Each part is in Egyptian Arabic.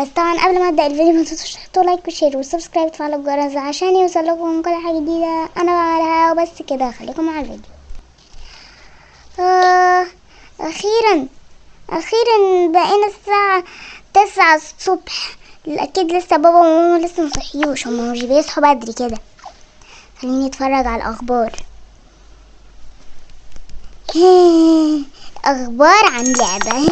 بس طبعا قبل ما ابدا الفيديو ما تنسوش تحطوا like و share و subscribe وتفعلوا الجرس عشان يوصلكم كل حاجة جديدة انا بعملها. وبس كده، خليكم مع الفيديو. اخيرا اخيرا بقينا الساعة 9 الصبح. اكيد لسه بابا وماما لسه مصحيوش، هما مش بيصحوا بدري كده. خليني اتفرج على الاخبار. اخبار عن لعبه.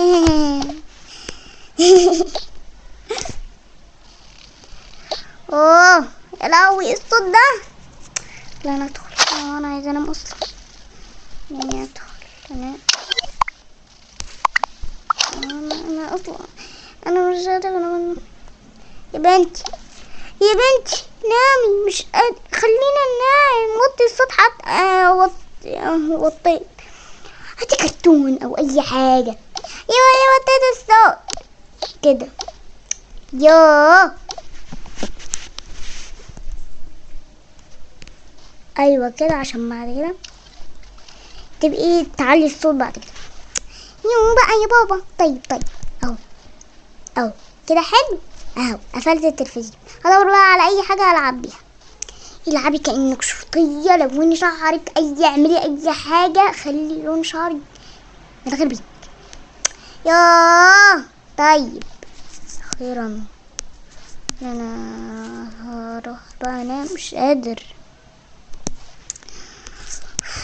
اوه يا لهوي، الصوت ده. لا انا ادخل، انا عايزه انام اصلا. يعني ادخل انا اصلا انا مش قادرة. انا يا بنتي يا بنتي نامي، مش قادر، خلينا ننام. وطي الصوت حتى، وطيت. هاتي كرتون او اي حاجة. ايوه ايوه وطيت الصوت كده. يوه ايوه كده، عشان بعد كده تبقي تعلي الصوت بعد كده. يوه بقى يا بابا. طيب اهو اهو كده حلو اهو. قفلت التلفزيون، هدور بقى على اي حاجة العب بيها. العبي كانك شرطية، لوني شعرك، اي اعملي اي حاجة، خلي لون شعرك من غير بيك. ياه طيب اخيرا انا هروح بقى انام، مش قادر.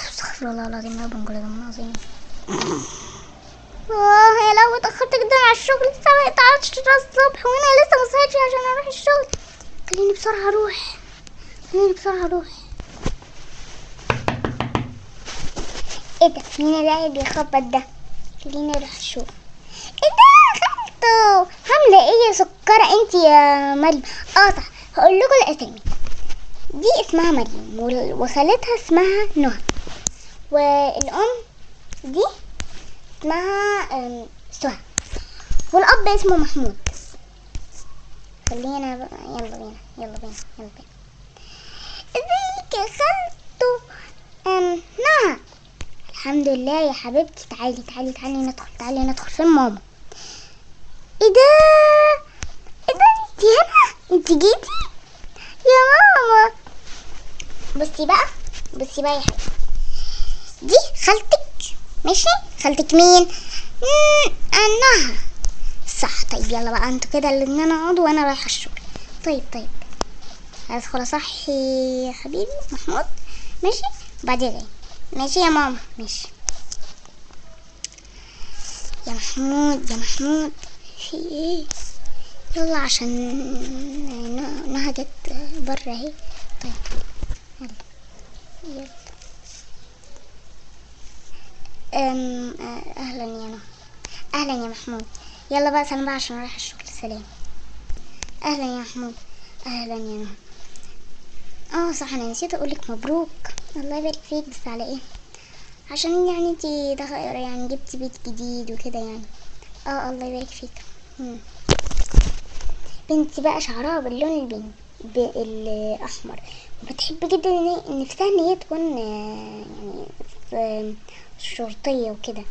استغفر الله العظيم يا رب، كل ده عظيم. يا لهوي اتأخرت جدا على الشغل، الساعة بقت 10 الصبح وانا لسه مصحيتش عشان اروح الشغل. خليني بسرعة اروح، خليني بسرعة اروح. ايه ده؟ مين اللي قاعد بيخبط ده؟ خليني اروح اشوف. ايه ده؟ خالته عاملة ايه يا سكرة انتي يا مريم؟ صح، هقول لكم الاسامي. دي اسمها مريم، وخالتها اسمها نهى، والام دي اسمها سهى، والاب اسمه محمود. خلينا بقى، يلا بينا يلا بينا يلا بينا. ازيك يا خالته نهى؟ الحمد لله يا حبيبتي. تعالي تعالي تعالي ندخل، تعالي ندخل. فين ماما؟ ايه ده؟ ايه ده؟ انتي هنا؟ انتي جيتي يا ماما؟ بصي بقى، بصي بقى يا حبيبتي، دي خالتك. ماشي، خالتك مين؟ نهى صح. طيب يلا بقى انتوا كده الاتنين اقعدوا وانا رايحة الشغل. طيب هدخل اصحي يا حبيبي محمود. ماشي بعدين جاي. ماشي يا ماما، ماشي يا محمود يا محمود. في ايه؟ يلا عشان نهى جت بره اهي. طيب يلا يلا. اهلا يا نهى، اهلا يا محمود. يلا بقى سلام بقى عشان رايح الشغل. سلام. اهلا يا محمود، اهلا يا نهى. صح، انا نسيت اقولك مبروك. الله يبارك فيك. بس على ايه؟ عشان يعني انتي يعني جبتي بيت جديد وكده يعني. الله يبارك فيك. بنتي بقى شعرها باللون البني الاحمر، وبتحب جدا نفسها ان هي تكون يعني شرطية وكده.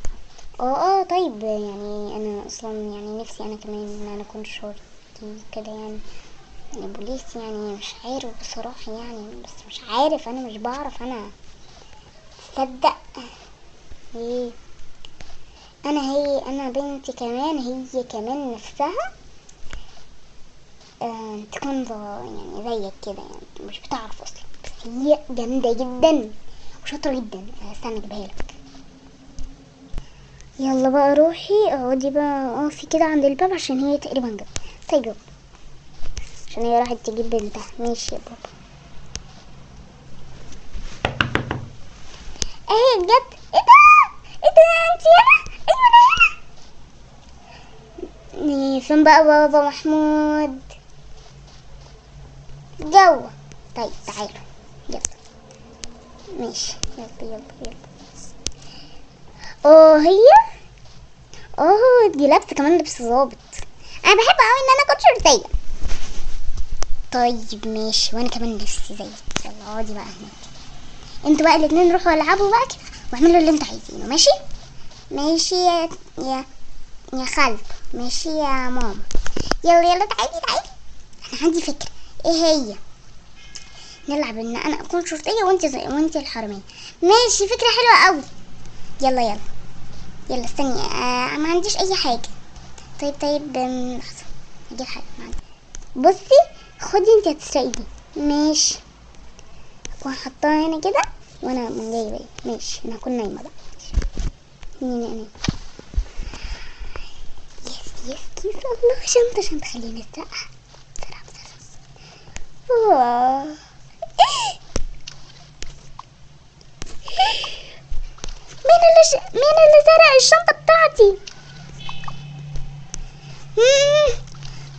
طيب يعني انا اصلا يعني نفسي انا كمان ان انا اكون شرطي كده، يعني بوليس، يعني مش عارف بصراحة يعني، بس مش عارف، انا مش بعرف انا تصدق ايه. انا هي انا بنتي كمان، هي كمان نفسها تكون يعني زيك كده، يعني مش بتعرف اصلا، بس هي جامدة جدا وشاطره جدا. استنى اجيبها لك. يلا بقى روحي اقعدي بقى، اقفي كده عند الباب عشان هي تقريبا جت. طيب يلا، عشان هي راحت تجيب بنتها. ماشي يا بابا. اهي جت. ايه ده؟ ايه ده؟ انتي هنا؟ ايوه انا هنا. فين بقى بابا محمود؟ جوه. طيب تعالوا يلا. ماشي يلا يلا يلا. هي دي لابسه كمان لبس ظابط. انا بحب قوي ان انا اكون شرطية. طيب ماشي، وانا كمان نفسي زيك. يلا اقعدي بقى هناك. انتوا بقى الاتنين روحوا العبوا بقى كده واعملوا اللي انتوا عايزينه. ماشي ماشي يا يا خالته. ماشي يا ماما. يلا يلا تعالي تعالي، انا عندي فكرة. ايه هي؟ نلعب ان انا اكون شرطية وانت الحرامية. ماشي، فكرة حلوة قوي. يلا يلا يلا استني، ما عنديش اي حاجة. طيب لحظة اجيب حاجة. بصي خدي انت هتسرقي دي. ماشي، اكون حطاها هنا كده وانا من جايبه ايه. ماشي، انا هكون نايمة بقى. ماشي. yes yes yes، الله، شنطه شنطه، خلينا نسرقها بسرعة بسرعة. مين اللي سرق الشنطة بتاعتي؟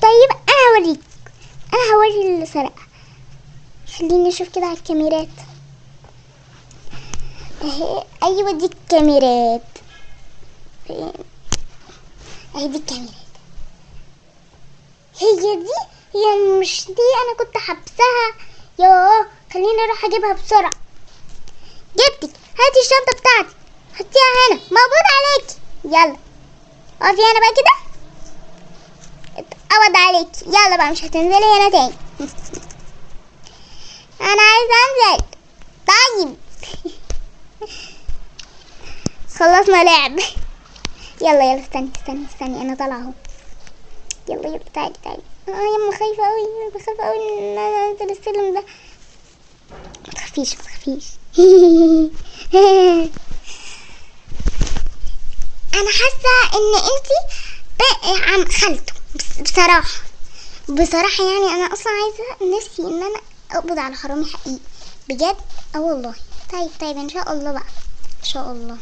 طيب انا هوريك، انا هوري اللي سرقها. خليني اشوف كده على الكاميرات. اهي، ايوه دي الكاميرات، اهي دي الكاميرات، هي دي، هي مش دي، انا كنت حبسها. يوه، خليني اروح اجيبها بسرعة. جبتك، هاتي الشنطة بتاعتي، حطيها هنا، مقبوض عليكي. يلا اقفي هنا بقى كده، اتقبض عليكي. يلا بقى مش هتنزلي هنا تاني. انا عايزه انزل. طيب خلصنا لعب. يلا يلا استني استني استني، انا طالعه اهو. يلا يلا تعالي تعالي. يما خايفة قوي، بخاف قوي ان انا انزل السلم ده. ما تخافيش ما تخافيش. انا حاسه ان انتي عم خالته. بصراحة بصراحة يعني انا اصلا عايزه نفسي ان انا اقبض على حرامي حقيقي بجد. والله. طيب ان شاء الله بقى، ان شاء الله.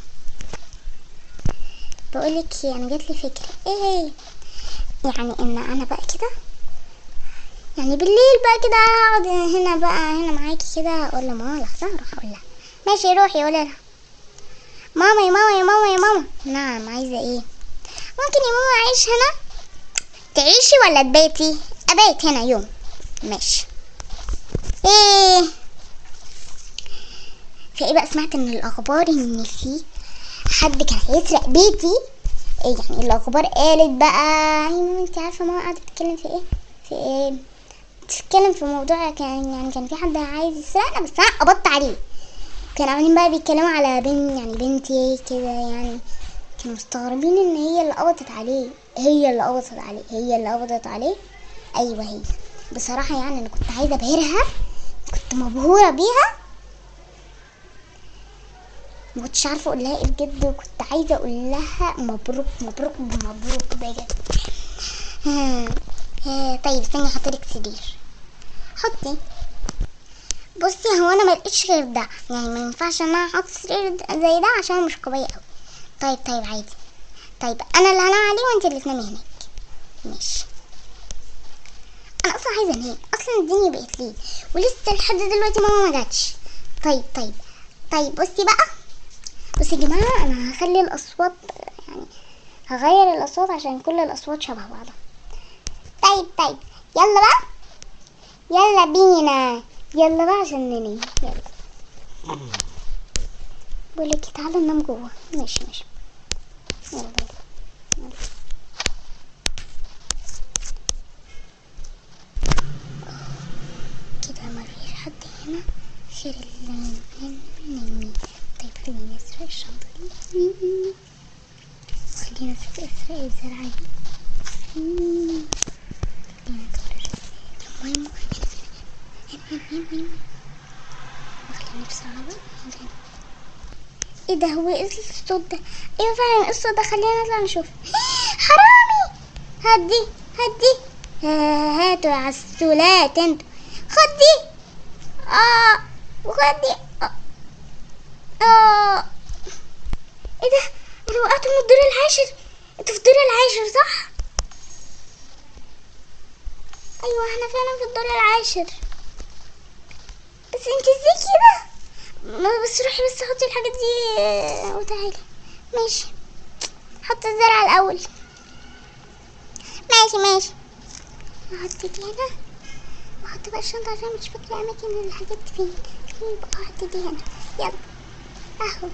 بقولك ايه، انا جاتلي فكرة. ايه هي؟ يعني ان انا بقى كده، يعني بالليل بقى كده اقعد هنا بقى، هنا معاكي كده، اقول لماما. لحظة اروح اقول لها. ماشي روحي قولي لها. ماما يا ماما يا ماما يا ماما. نعم، عايزه ايه؟ ممكن يا ماما اعيش هنا؟ تعيشي ولا تباتي؟ ابات هنا يوم. ماشي. ايه في ايه بقى؟ سمعت ان الاخبار ان في حد كان هيسرق بيتي. ايه يعني الاخبار قالت بقى؟ ايوه انت عارفه ماما قاعدة تتكلم في ايه؟ في ايه بتتكلم في موضوع كان يعني كان في حد عايز يسرقنا، بس انا قبضت عليه. كانوا عاملين بقى بيتكلموا على يعني بنتي كده، يعني كانوا مستغربين ان هي اللي قبضت عليه، هي اللي قبضت عليه، هي اللي قبضت عليه. ايوه هي. بصراحة يعني انا كنت عايزه ابهرها، كنت مبهوره بيها، ما كنتش عارفه اقول لها ايه بجد، وكنت عايزه اقول لها مبروك مبروك مبروك بجد. طيب استني احط لك سرير. حطي. بصي هو انا ما لقيتش غير ده، يعني ما ينفعش ان انا احط سرير زي ده عشان مش قوية قوي. طيب عادي. طيب انا اللي هنام عليه وانت اللي تنامي هناك. ماشي. انا اصلا عايزه انام، اصلا الدنيا بقت ليل ولسه لحد دلوقتي ماما ما جاتش. طيب بصي بقى، بصي يا جماعة، انا هخلي الاصوات، يعني هغير الاصوات عشان كل الاصوات شبه بعضها. طيب يلا بقى، يلا بينا، يلا بقى عشان ننام. يلا بقولك تعالى ننام جوه. ماشي يلا يلا. كده ما فيش حد هنا غير اللي نايمين. طيب خليني اسرق الشنطة دي، خليني اسرق الزرعة دي. خليني ادخل. يما خليني بسرعة بقى. ايه ده؟ هو ايه الصوت ده؟ ايوه فعلا ايه الصوت ده؟ خلينا نطلع نشوف. حرامي! هدي هدي، هاتوا يا عسولات انتوا. خدي وخدي. ايه ده؟ انا وقعت من الدور العاشر. انتوا في الدور العاشر صح؟ ايوه احنا فعلا في الدور العاشر. بس انت ازاي كده؟ بس روحي بس حطي الحاجات دي وتعالي. ماشي، حط الزرع الاول. ماشي احط دي هنا، واحط بقى الشنطة عشان مش فاكره اماكن الحاجات فين. يبقى احط دي هنا. يلا اهو،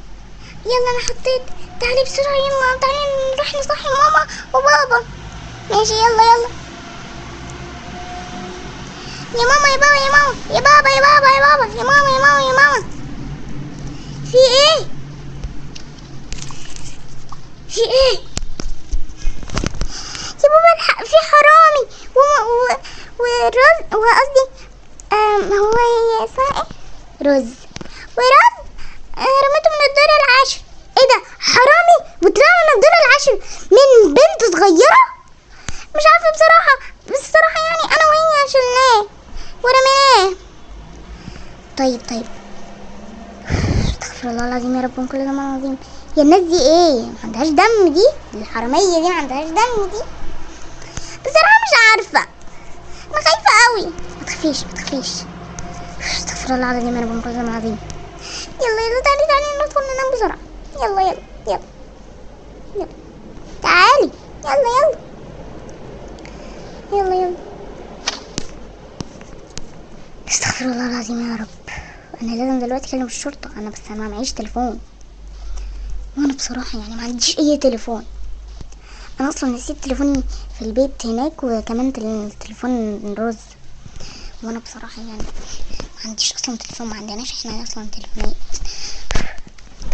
يلا انا حطيت. تعالي بسرعة، يلا تعالي نروح نصحي ماما وبابا. ماشي يلا يلا. يا ماما يا بابا يا ماما يا بابا يا بابا يا بابا يا ماما يا ماما يا ماما، في ايه؟ في ايه يا بابا؟ الحق، في حرامي ورز، وقصدي هو هي اسمها ايه؟ رز. ورز رميته من الدور العاشر. ايه ده؟ حرامي وطلع من الدور العاشر من بنت صغيرة؟ مش عارفة بصراحة، بس الصراحة يعني انا وهي شلناه ورميناه. طيب استغفر الله العظيم يا رب من كل ذنب عظيم. يا الناس دي ايه؟ ما عندهاش دم دي، الحرامية دي ما عندهاش دم دي. بصراحة مش عارفة، انا خايفة قوي. ما تخافيش ما تخافيش، استغفر الله العظيم يا رب من كل ذنب عظيم. يلا يلا تعالي تعالي ندخل ننام بسرعة. يلا يلا يلا يلا تعالي، يلا يلا يلا يلا. استغفر الله العظيم يا رب. انا لازم دلوقتي اكلم الشرطة. انا بس انا معيش تليفون، وانا بصراحة يعني ما عنديش اي تليفون. انا اصلا نسيت تليفوني في البيت هناك، وكمان تليفون روز. وانا بصراحة يعني ما عنديش اصلا تليفون، ما عندناش احنا اصلا تليفونات.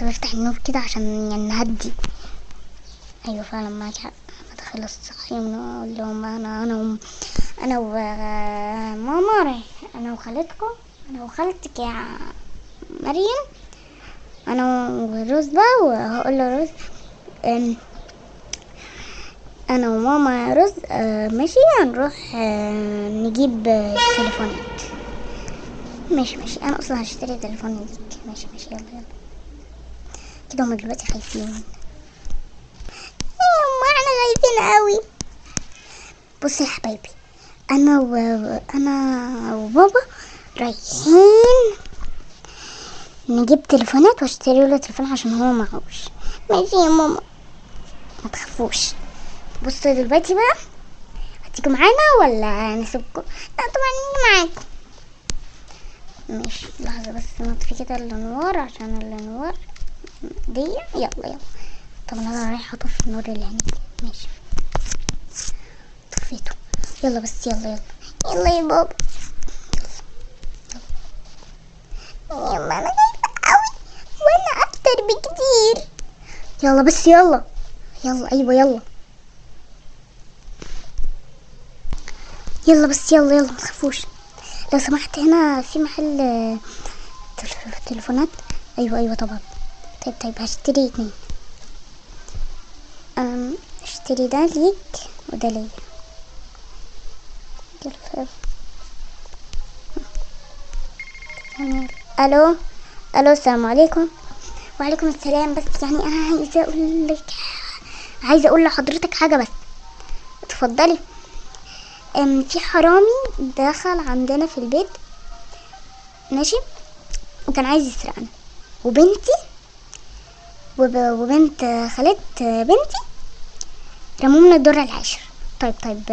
طب افتح النور كده عشان يعني نهدي. ايوه فعلا معاك حق. ادخل الصحي ونقول لهم انا وماما رايح، انا وخالتكم، انا وخالتك يا مريم، انا وروز بقى. وهقول له روز انا وماما يا روز ماشي هنروح نجيب تليفونات. ماشي ماشي، انا اصلا هشتري تليفون ليك. ماشي ماشي يلا يلا كده. هما دلوقتي خايفين. ايه هما احنا خايفين قوي. بصي يا حبايبي، انا وبابا رايحين نجيب تليفونات واشتري له تليفون عشان هو معهوش. ماشي يا ماما ما تخافوش. بصوا دلوقتي بقى، هتيجوا معانا ولا نسيبكم؟ لا طبعا نيجي معاكم. ماشي لحظة بس نطفي كده الانوار عشان الانوار دي. يلا يلا. طب انا رايحة اطفي النور اللي هناك. ماشي طفيته. يلا بس يلا يلا يلا يا بابا يلا يلا. انا خايفة قوي، وانا اكتر بكتير. يلا بس يلا يلا. ايوه يلا يلا بس يلا يلا ما تخافوش. لو سمحت هنا في محل تليفونات؟ ايوه ايوه طبعا. طيب هشتري 2. اشتري ده ليك وده ليا. الو الو، السلام عليكم. وعليكم السلام. بس يعني انا عايزه اقول لك، عايزه اقول لحضرتك حاجة بس. اتفضلي. في حرامي دخل عندنا في البيت، ماشي، وكان عايز يسرقنا، وبنتي وبنت خالت بنتي رموه من الدور العاشر. طيب طيب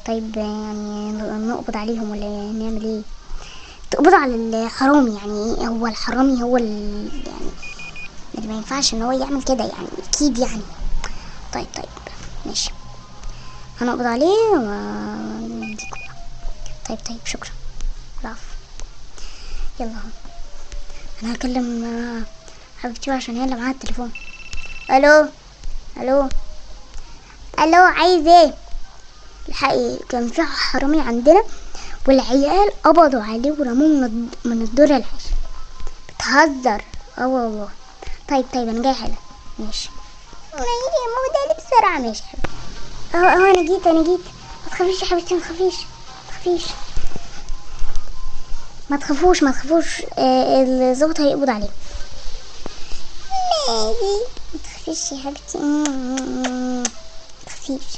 طيب، يعني نقبض عليهم ولا نعمل ايه؟ تقبضوا على الحرامي يعني. هو الحرامي هو يعني ما ينفعش ان هو يعمل كده يعني، اكيد يعني. طيب طيب ماشي، هنقبض عليه ونديكم. طيب طيب شكرا. العفو. يلا اهو انا هكلم حبيبتي عشان هي اللي معاها التليفون. الو الو الو، عايز ايه؟ الحقيقي كان في حرامي عندنا والعيال قبضوا عليه ورموه من الدور العاشر. بتهزر؟ اه والله. طيب طيب انا جاي حالا. ماشي ماشي يا ماما، ده بسرعة. ماشي حبيبتي. اهو انا جيت انا جيت. ما تخافيش يا حبيبتي، ما تخافيش ما تخافيش، ما تخافوش ما تخافوش. الظابط هيقبض عليه. ماشي ما تخافيش يا حبيبتي، ما تخافيش.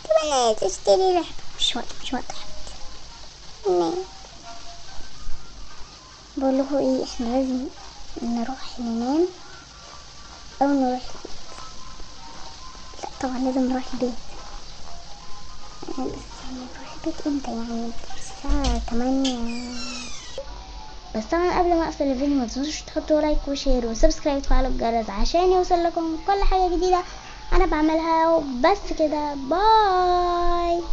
طب انا عايزه اشتري لعبه. مش وقت مش وقت يا حبيبتي. بقول لكم ايه، احنا لازم نروح ننام او نروح البيت. لا طبعا لازم نروح البيت. بس يعني نروح البيت امتى يعني؟ الساعة 8. بس طبعا قبل ما اقفل الفيديو ما تنسوش تحطوا like و share و subscribe وتفعلوا الجرس عشان يوصل لكم كل حاجة جديدة انا بعملها. وبس كده، bye.